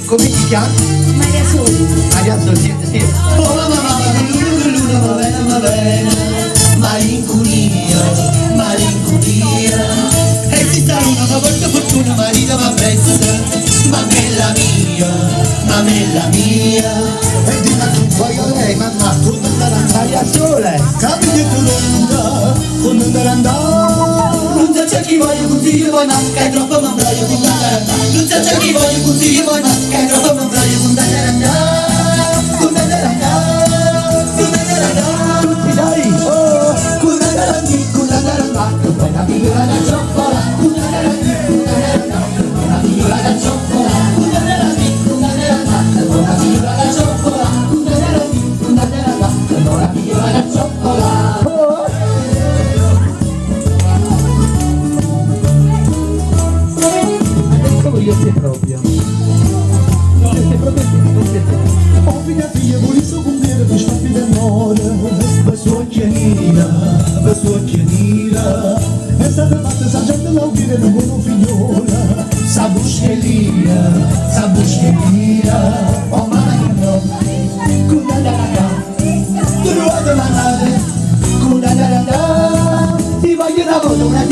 Come ti chiami? Maria Sole. Maria Sole, siete, siete. Oh mamma mamma, luna, va bene, va bene, malinconia, malinconia. E si sta luna, ma porta fortuna, marito va presto, ma bella mia, ma bella mia. E dimmi tu, voglio lei, mamma, Maria Sole. Capite tu l'onda, con andare. Non c'è chi voglio consiglio, poi manca, è troppo m'ambroglio con la. Non c'è chi voglio consiglio, poi manca, è troppo m'ambroglio con la con la con la. Tutti dai, oh. Con la con la che bella figliola da cioccola, con la con la che bella figliola da cioccola, con la con la che bella figliola da cioccola, con la con la che bella figliola da cioccola. Oh. Adesso voglio te proprio. Siete proprio te, siete te. Oh figlia figlia, volesse compiere per stappi d'amore, per sua chianina, per sua chianina. È stata fatta sa gente l'augure di buona figliola, sa buschellina, sa buschellina. Oh mamma che no, con la la la, trovate la nave, con la la la, ti voglio una volta una.